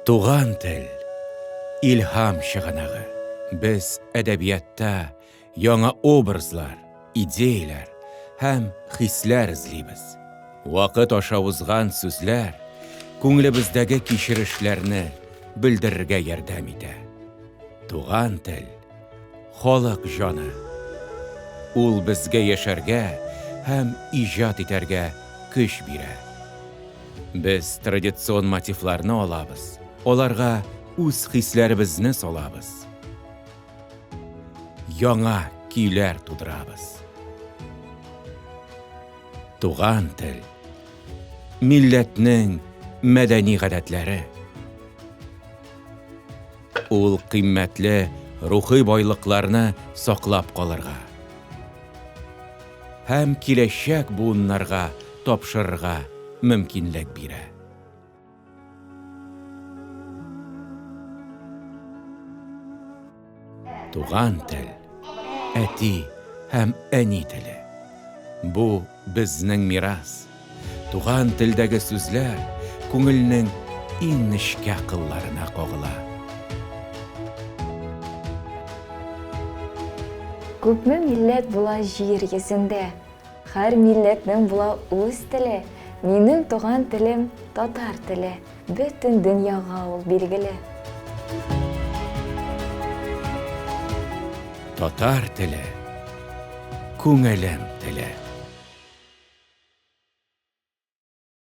Туган тел, илһам чыганагы. Без әдәбиятта яңа образлар, идеяләр һәм хисләр эзлибез. Вакыт аша узган сүзләр күңелебездәге кичерешләрне белдерергә ярдәм итә. Туган тел, халык җаны. Ул безгә яшәргә һәм иҗат итәргә көч бирә. Без традицион мотивларны алабыз, аларга үз хисләребезне салабыз. Яңа көйләр тудырабыз. Туган тел, милләтнең мәдәни гадәтләре. Ул кыйммәтле рухи байлыкларны саклап калырга һәм киләчәк буыннарга тапшырырга мөмкинлек бирә. Туган тел, әти һәм әни теле. Бу безнең мирас. Туган телдәге сүзләр күңелнең иң нечкә кылларына кагыла. Күпме милләт була җир йөзендә, Һәр милләтнең була үз теле. Минем туган телем, татар теле, Бөтен дөньяга ул билгеле. Татар теле, күңелем теле.